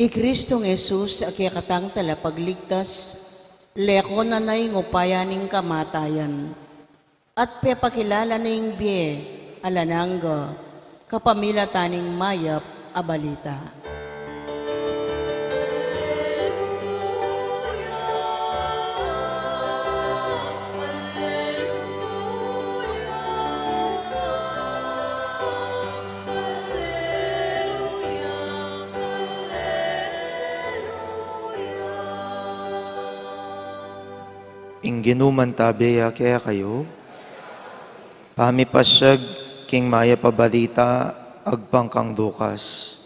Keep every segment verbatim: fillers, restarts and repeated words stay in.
I Kristong Jesus a kekatang talapagligtas, leko na na ing upaya ning kamatayan, at pepakilala na ing bie alang angga kapamilatan ning mayap a balita. Ing Ginu mantabe ya kekayu. Pamipasiag king mayap a balita agpang kang Lucas.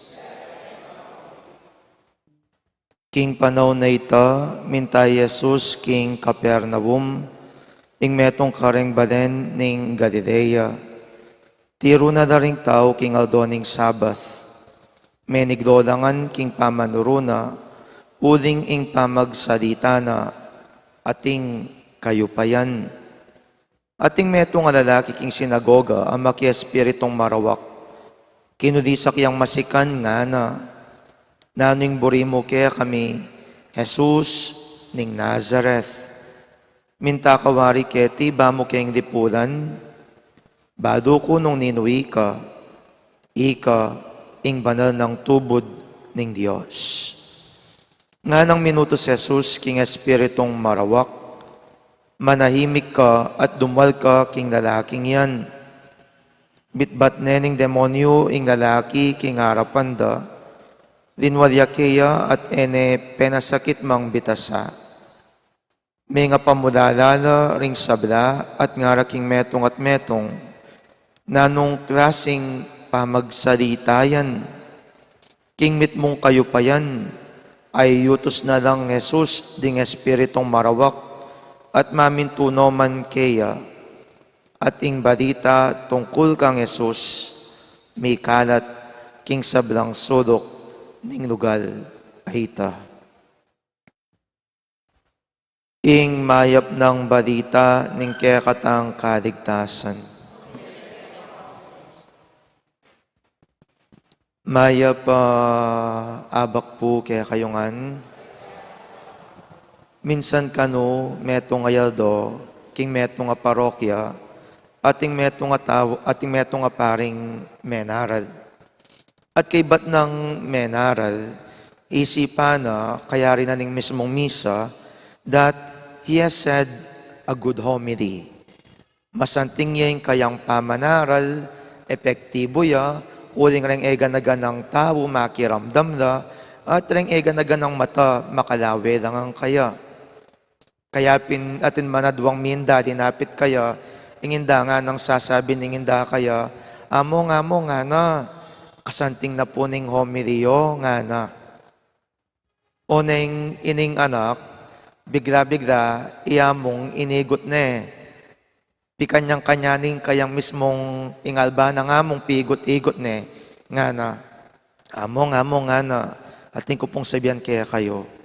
King panaun a ita, minta i Jesus king Capernaum, ing metung kareng balen ning Galilea. Tiru na la ring tau king aldo ning Sabat. Meniglo la ngan king pamanuru na, uling ing pamagsalita na ating kayupayan. Ating metung a lalaki king sinagoga a maki espiritung marawak. Kinulisak yang masikan, ngana, "Nanu ing buri mu kekami, Jesus ning Nazareth? Minta ka wari keti ba mu keng lipulan? Balu ku nung ninu ika, ika ing banal nang tubud ning Dios." Nganang minutus Jesus king espiritung marawak, "Manahimik ka at dumual ka king lalaking yan." Bitbat ne ning demonyu ing lalaki king arapan da, linwal ya keya at e ne penasakit mang bitasa. Mengapamulala la ring sabla at ngara king metung at metung, "Nanung klasing pamagsalita yan? King mitmung kayupayan, ayutus na lang Jesus ding espiritung marawak at mamintu no man keya." At ing balita tungkul kang Jesus mikalat king sablang suluk ning lugal a ita. Ing mayap nang balita ning kekatang kaligtasan. Mayap a abak pu kekayu ngan. Minsan kanu metung a aldo, king metung a parokya, ating metung a tau, ating metung a paring menaral. At kaybat nang menaral, isipan na, kayari na ning mismung misa, that he has said a good homily. Masanting ya ing kayang pamanaral, epektibu ya, uling reng e gana-ganang tau makiramdam la, at reng e gana-ganang mata makalawe la ngan kaya. Kaya pin atin man aduang minda dinapit kaya, ing inda nganang sasabi ning inda kaya, "Among, among," ngana, "kasanting na pu ning homily yo," ngana. O neng ining anak, bigla-bigla, i among inigut ne. Pikanyang-kanya ning kayang mismung ing alba nang among pigut-igut ne, ngana, "Among, among," ngana, "atin ku pung sabian kekayu.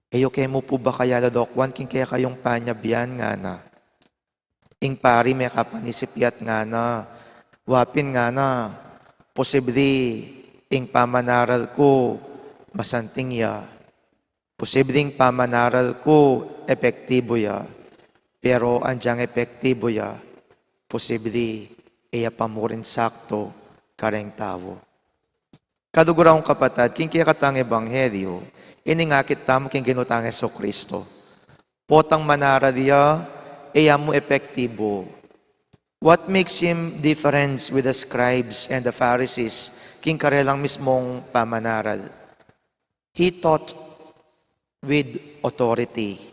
E yu ke mu pu ba kaya lolokuan king kekayung panyabian?" ngana. Ing pari mekapanisipiat, ngana, "Wa pin," ngana, "posibli ing pamanaral ku masanting ya. Posibli ing pamanaral ku epektibu ya. Pero agyang epektibu ya, posibli e ya pa murin sakto kareng tau." Kaluguran kung kapatad, king kekatang ebanghelyu, ini ing akit tamu king Ginu tang Jesucristo. Potang manaral ya, e ya mu epektibu. What makes him different with the scribes and the Pharisees king karelang mismung pamanaral? He taught with authority.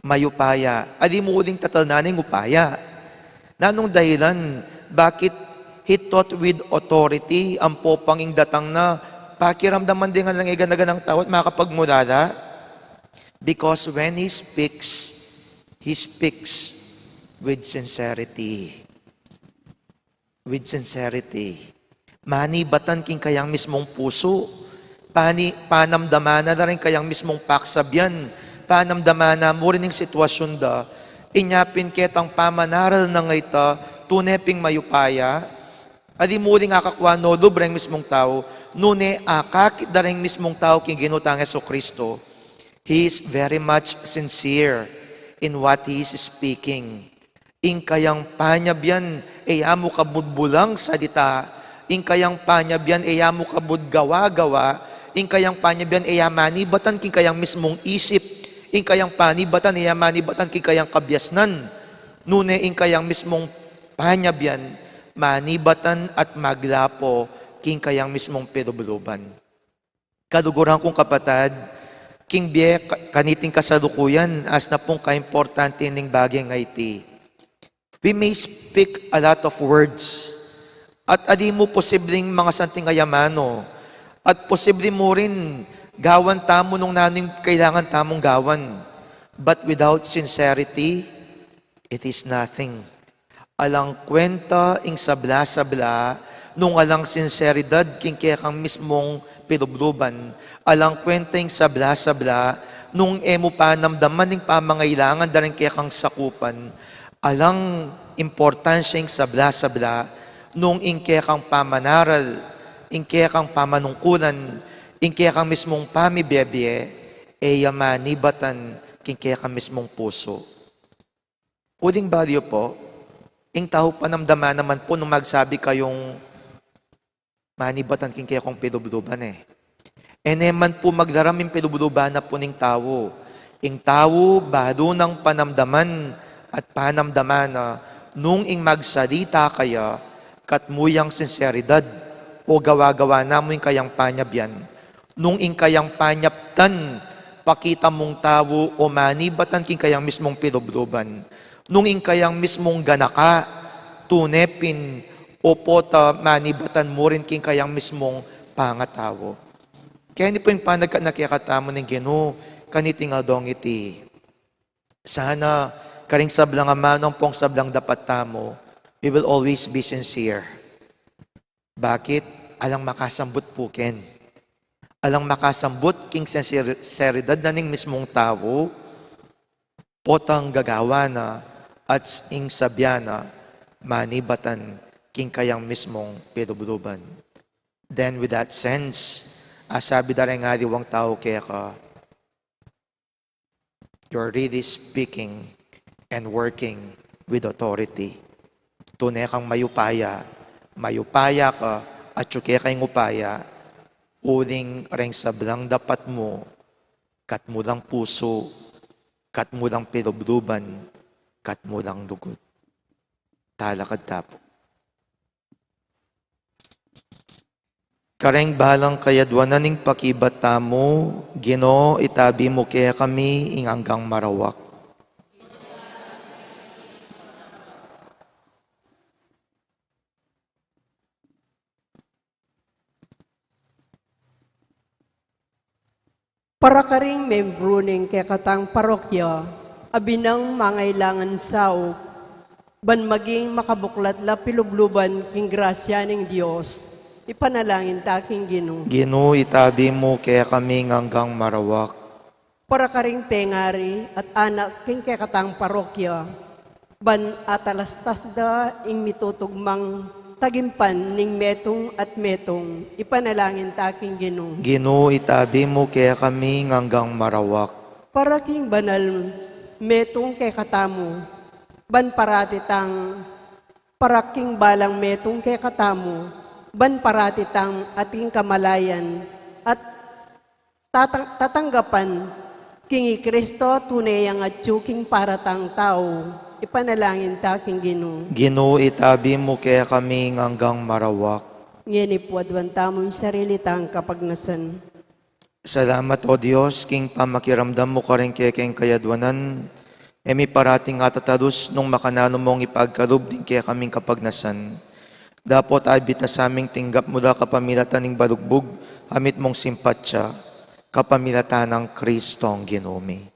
Mayupaya. Ali mu uling tatalnan ing upaya. Nanung dahilan, bakit he taught with authority? Ampo pang ing datang na, pakiramdaman de ngan lang e gana-ganang tau at makapagmulala. Because when he speaks, he speaks with sincerity. With sincerity. Manibatan king kayang mismung pusu. Pani-, panamdaman na la ring kayang mismung paksabian. Panamdaman na mu rin ing sitwasyun da. Inya pin ketang pamanaral nang ita, tune ping mayupaya. Adi mu ring akakua no lub reng mismung tau, nune akakit da reng mismung tau king Ginu tang Jesucristo. He is very much sincere in what he is speaking. Ing kayang panyabyan, e ya mu kabud bulang salita. Ing kayang panyabyan, e ya mu kabud gawa-gawa. Ing kayang panyabyan, e ya manibatan king kayang mismung isip. Ing kayang panibatan, e ya manibatan king kayang kabiasnan. Nune ing kayang mismung panyabyan, manibatan at maglapo king kayang mismung pilubluban. Kaluguran kung kapatad, king bie ka-, kaniting kasalukuyan, as na pung kaimportante ning bage a iti. We may speak a lot of words, at adi mu posibleng mangasanting a amanu, at posible mu rin gawan tamu nung nanu ing kailangan tamung gawan. But without sincerity, it is nothing. Alang kwenta ing sabla-sabla nung alang sinseridad king kekang mismung pilubluban. Alang kwenta ing sabla-sabla nung e mu panamdaman ing pamangailangan da ring kekang sakupan. Alang importansya ing sabla-sabla nung ing kekang pamanaral, ing kekang pamanungkulan, ing kekang mismung pamibie-bie, e ya manibatan king kekang mismung pusu. Uling balu pu, ing tau panamdaman naman pu nung magsabi kayung manibatan king kekong pilubluban e. E ne man pu maglaram ing pilubluban na pu ning tau. Ing tau balu nang panamdaman at panamdaman na nung ing magsalita kaya, katmu yang sinseridad o gawa-gawa na mu ing kayang panyabyan. Nung ing kayang panyaptan, pakita mung tau o manibatan king kayang mismung pilubluban. Nung ing kayang mismung ganaka, tune pin o pota manibatan mu rin king kayang mismung pangatau. Keni pu ing panagkat na kekatamu ning Ginu, kaniting aldong iti. Sana, karing sablang amanu ampong sablang dapat tamu, we will always be sincere. Bakit? Alang makasambut pu ken. Alang makasambut king sinser-, sinseridad na ning mismung tau, potang gagawa na at ing sabyan na manibatan king kayang mismung pilubluban. Then with that sense, asabi da reng aliwang tau keka, "You're really speaking and working with authority." Tune kang mayupaya, mayupaya ka, atyu keka ing upaya, uling reng sablang dapat mu, katmu lang pusu, katmu lang pilubluban, katmu lang lugud. Talakad ta pu. Kareng balang kayadwanan ning pakibat tamu, Ginu, itabi mu kekami ing anggang marawak. Para karing membru ning kekatang parokya, a binang mangailangan saup, ban maging makabuklat la pilubluban king grasya ning Dios, ipanalangin ta king Ginu. Ginu, itabi mu kekami ing anggang marawak. Para karing pengari at anak king kekatang parokya, ban atalastas da ing mitutugmang tagimpan ning metung at metung, ipanalangin ta king Ginu. Ginu, itabi mu kekami ing anggang marawak. Para king banal metung kekatamu, ban parati tang, para king balang metung kekatamu, ban parati tang ating kamalayan, at tatang-, tatanggapan king i Kristo tune yang atyu king para tang tau, ipanalangin ta king Ginu. Ginu, itabi mu kekami ing anggang marawak. Ngeni pu aduan tamu ing sarili tang kapagnasan. Salamat, O Dios, king pamakiramdam mu karing kekeng kayadwanan, e mi parating atatalus nung makananu mung ipagkalub ding kekaming kapagnasan. Dapot aibita saming tinggap mu la kapamilatan ning balugbug a mitmung simpatya, kapamilatan nang Kristong Ginu mi.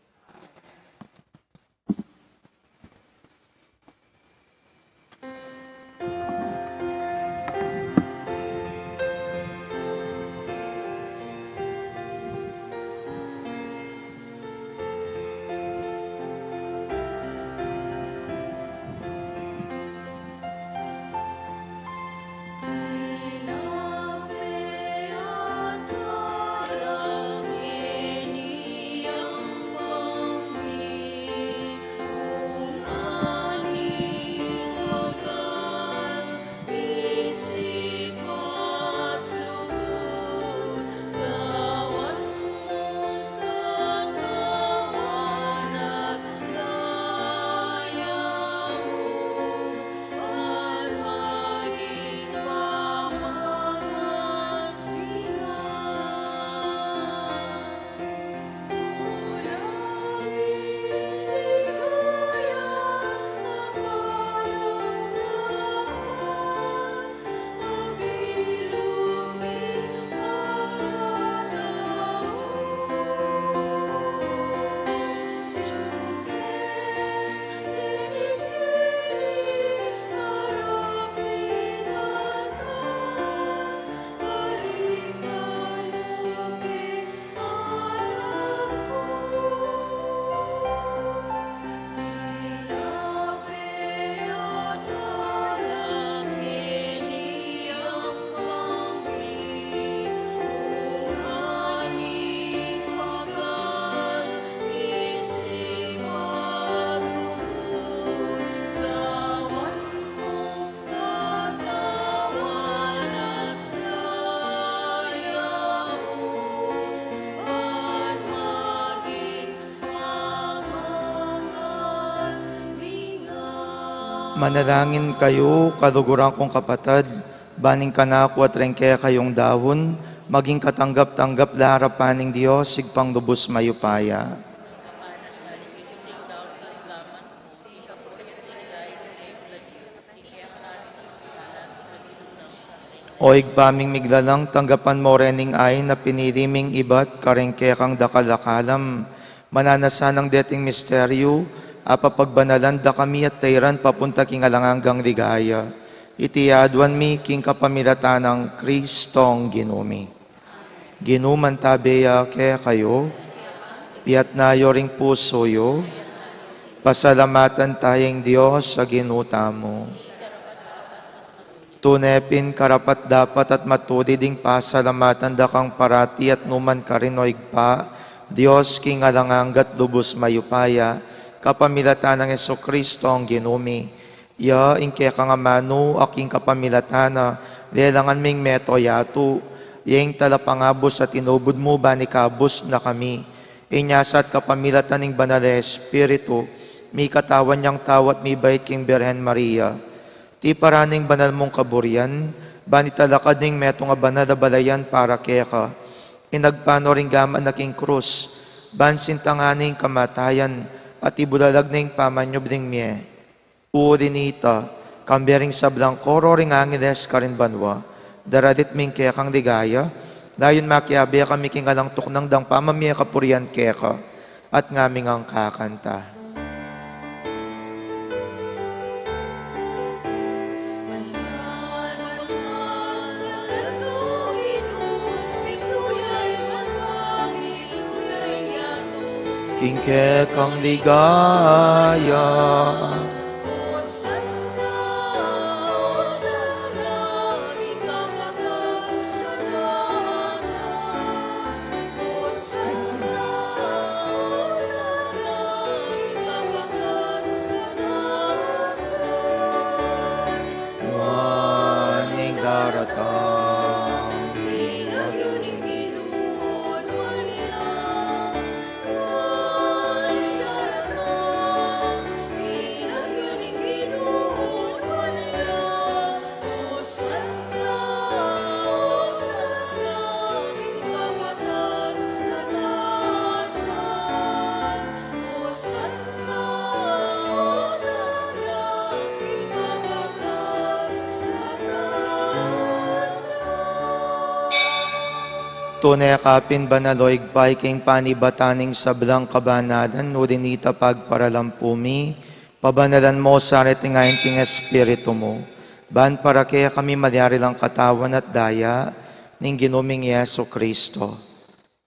Manalangin kayu, kaluguran kung kapatad, ban ing kanaku at ring kekayung daun, maging katanggap-tanggap la arapan ning Dios, Ibpang lubus mayupaya. O Ibpa ming miglalang, tanggapan mu rin ing ain a pinili ming ibat karing kekang dakal a kalam. Mananu sanang deting misteryu, apapagbanalan da kami at tairan papunta king alang anggang ligaya. Iti aduan mi king kapamilatan nang Kristong Ginu mi. Ginu, mantabe ya kekayu, iyatas yu ring pusu yu, pasalamatan taya ing Dios a Ginu tamu. Tune pin karapat-dapat at matulid ing pasalamatan da kang parati at nu man karin, o Ibpa, Dios king alang angga at lubus mayupaya, kapamilatan nang Jesucristo a Ginu mi. Iya ing kekang amanu a king kapamilatan na lelangan ming meto yatu, iya ing talapangabus a tinubud mu ban ikabus na kami. Inya sa at kapamilatan ning Banal a Espiritu, mikatawan yang tau at mibait king Birhen Maria. Tiparan ning banal mung kaburian, ban italakad ning metung a banal a balayan para keka. Inagpang no ring gamat na king krus, ban sintangan ning kamatayan, at ibulalag ning pamanyubling mie. Uli nita, kambe ring sablang koro ring angeles karin banua, daralit mi ing kekang ligaya, layun makiabe kami king alang tuknang dang pamamie kapurian keka, at ngaming angkakanta. King kekang ligaya. Nuan ing daratang, ing lagyu ning Ginu, nuan ya. Nuan ing daratang, ing lagyu ning Ginu, nuan ya. Hosanna, Hosanna, king kapatasan-katasan. Tune ka pin banal, o Ibpa, king panibatan ning sablang kabanalan, uli nita pagparalampu mi, pabanalan mu sa reting ain king Espiritu mu, ban para kekami malyari lang katawan at daya ning Ginu ming Jesucristo.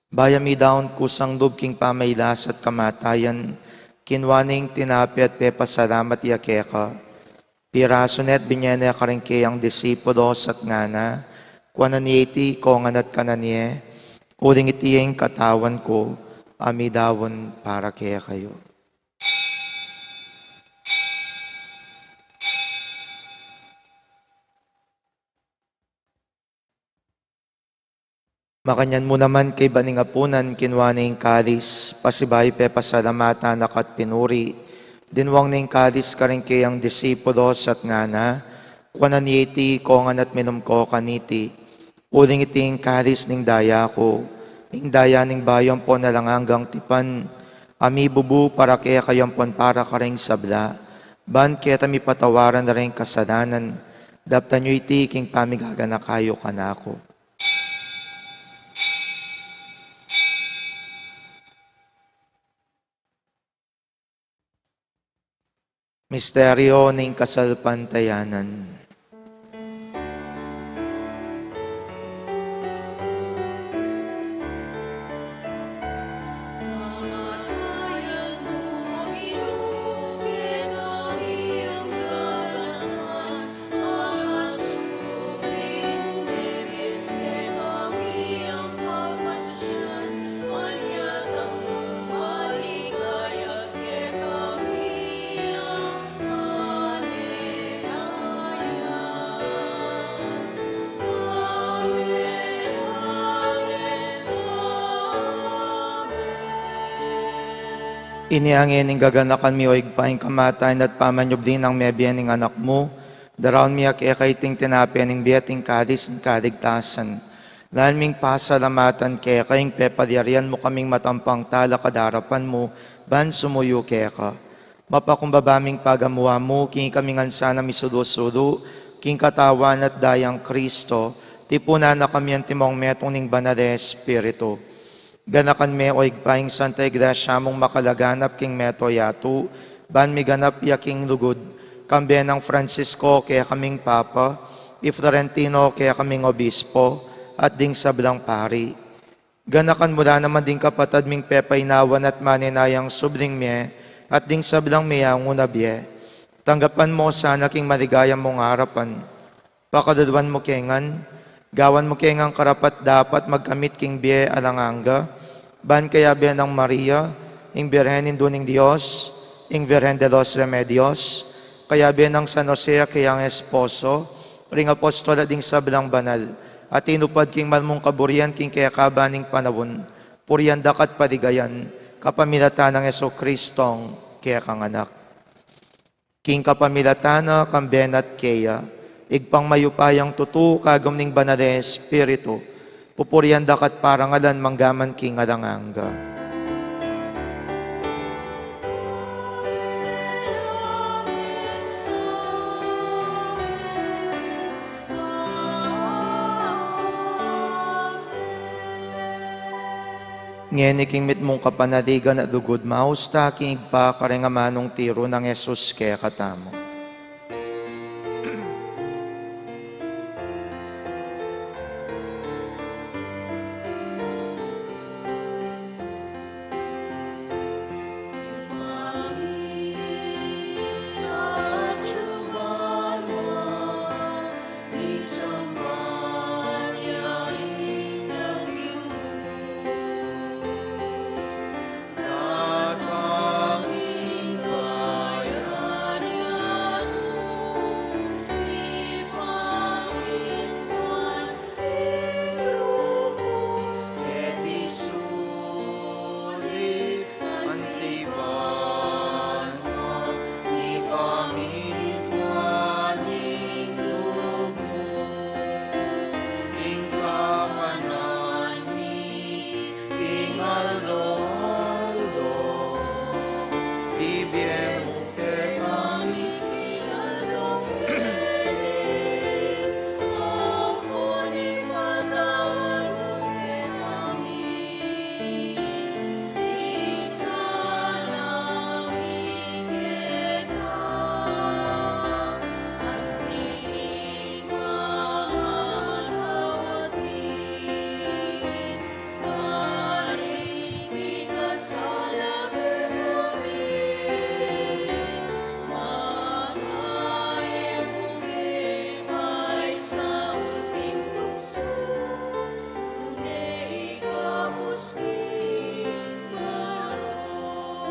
Bayu mi daun kusang lub king pamailas at kamatayan, kinua ne ing tinape at pepasalamat ya keka. Pirasu ne at binye ne karing keyang disipulos at ngana, kuanan ye iti, ikongan at kanan ye, uling iti ing katawan ku, a midaun para kekayu. Makanyan mu naman kaybat ning apunan, kinua ne ing kalis, pasibayu pepasalamatan na ka at pinuri, dinwang ne ing kalis karing keyang disipulos at ngana, kuanan ye iti, ikongan at minum ko kaniti, uling iti ing kalis ning daya ku, ing daya ning bayu ampon alang anggang tipan, a mibubu para kekayu ampon para karing sabla, ban keta mipatawaran la ring kasalanan. Daptan yu iti king pamigaganaka yu kanaku. Misteryo ning kasalpantayanan. Inya ngeni gaganakan mi, o Ibpa, ing kamatayan at pamanyubli nang mebie ning Anak mu, daraun mi keka iting tinape ning bie at ing kalis ning kaligtasan. Lalu ming pasalamatan keka ing pepalyarian mu kaming matampang talakad king arapan mu, ban sumuyu keka. Mapakumbaba ming pagamu-amu king ikami ngan sana misulu-sulu king Katawan at Dayang Kristo, tipunan na kami antimong metung ning Banal a Espiritu. Ganakan me, o Ibpa, ing Santa Iglesia mung makalaganap king mabilug a yatu, ban miganap ya king lugud, kambe nang Francisco kekaming Papa, i Florentino kekaming Obispo, at ding sablang pari. Ganakan mu la naman ding kapatad ming pepainawan at manenayang subling mie, at ding sablang miyanguna bie. Tanggapan mu la sana king maligaya mung arapan. Pakaluluan mu ke ngan, gawan mu ke ngan karapat-dapat magkamit king bie alang angga, ban kayabe nang Maria, ing Birhen Indu ning Dios, ing Virgen de los Remedios, kayabe nang San Jose a kayang esposo, ring apostol at ding sablang banal, a tinupad king mal mung kaburian king kekaban ning panaun, purian da ka at paligayan, kapamilatan nang Jesucristong kekang Anak. King kapamilatan na, kambe na at keya, Ibpang mayupayang tutu, kagum ning Banal a Espiritu, pupurian da ka at parangalan manggaman king alang angga. Ngeni king mitmung kapanaligan at lugud, maus ta king Ibpa kareng amanung tiru nang Jesus kekatamu.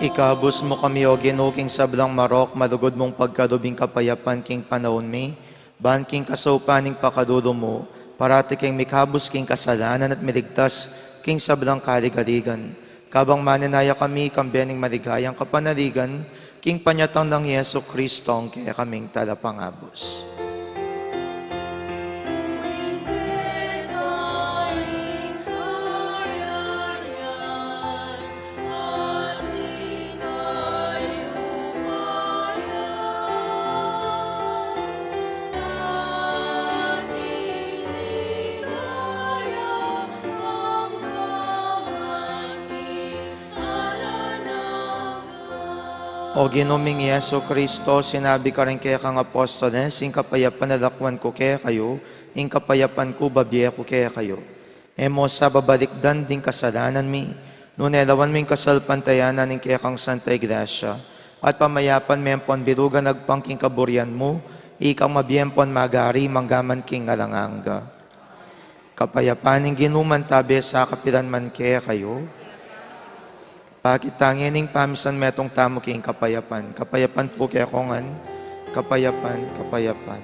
Ikabus mu kami, O Ginu, king sablang marok, malugud mung pagkalub ing kapayapan king panaun mi, ban king kasaupan ning pakalulu mu, parati kaming mikabus king kasalanan at miligtas king sablang kaligaligan. Kabang manenaya kami kambe ning maligayang kapanaligan, king panyatang nang Jesucristong kekaming Talapangabus. O Ginu ming Jesucristo, sinabi mu karing kekang apostoles, ing kapayapan lakwan ku kekayu, ing kapayapan ku bibie ku kekayu. E mu sa babalikdan ding kasalanan mi, nune lawan mu ing kasalpantayanan ning kekang Santa Iglesia, at pamayapan me ampon bilugan agpang king kaburian mu, ikang mabie ampon magari manggaman king alang angga. Kapayapan ning Ginu mantabe sa kapilan man kekayu. Pakit tamu ing pamisan metung tamu king kapayapan. Kapayapan pu kekongan. Kapayapan, kapayapan.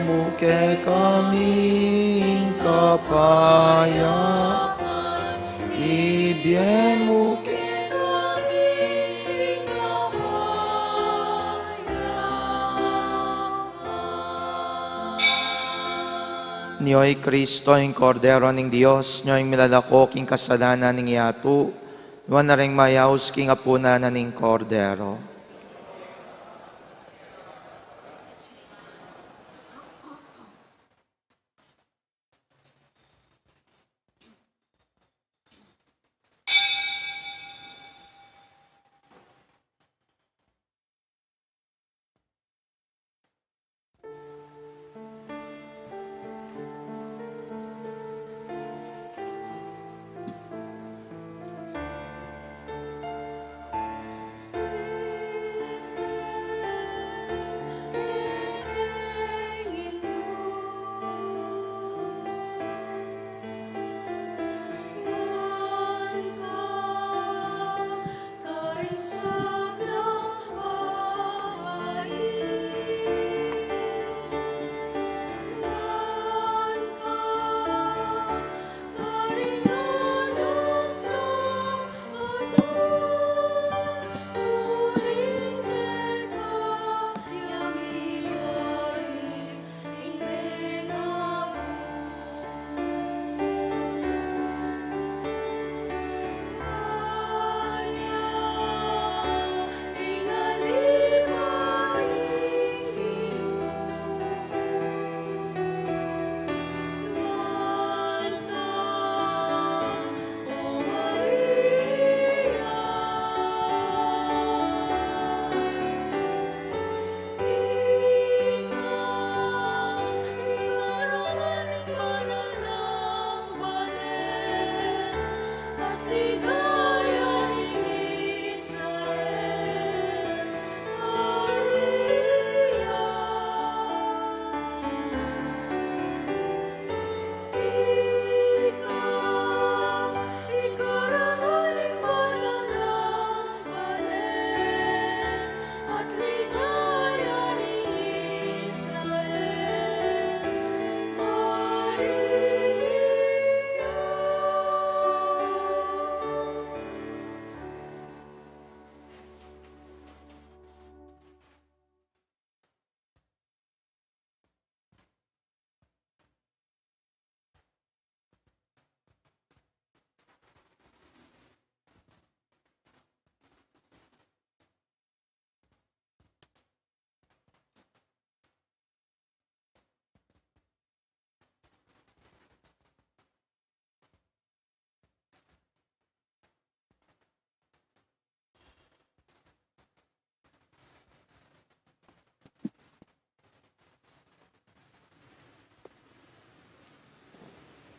Mu kekami ing kapayapan, ibie mu kekami ing kapayapan. Nyo i Kristo, ing Kordero ning Dios, nyo ing milalako king kasalanan ning yatu, nuan na ring mayaus king apunan na ning Kordero.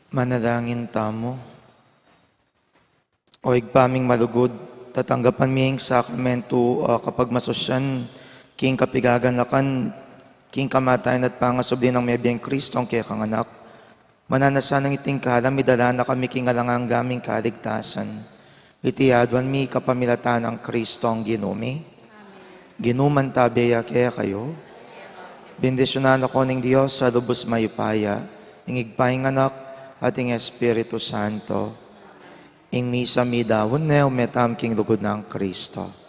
Manalangin tamu. O Ibpa ming malugud, tatanggapan mi ing sakramentu, a kapagmasusyan king kapigaganakan king kamatayan at pangasubli nang mebieng Kristong kekang Anak. Mananu na sanang iting kalam, idala na kami king alang angga ming kaligtasan. Iti aduan mi kapamilatan nang Kristong Ginu mi. Amen. Ing Ginu mantabe ya kekayu. Bendisyunan na kayu ning Dios a lubus mayupaya, ing Ibpa, ing Anak, at ing Espiritu Santo. Ing misa midaun ne, ume tamu king lugud nang Kristo.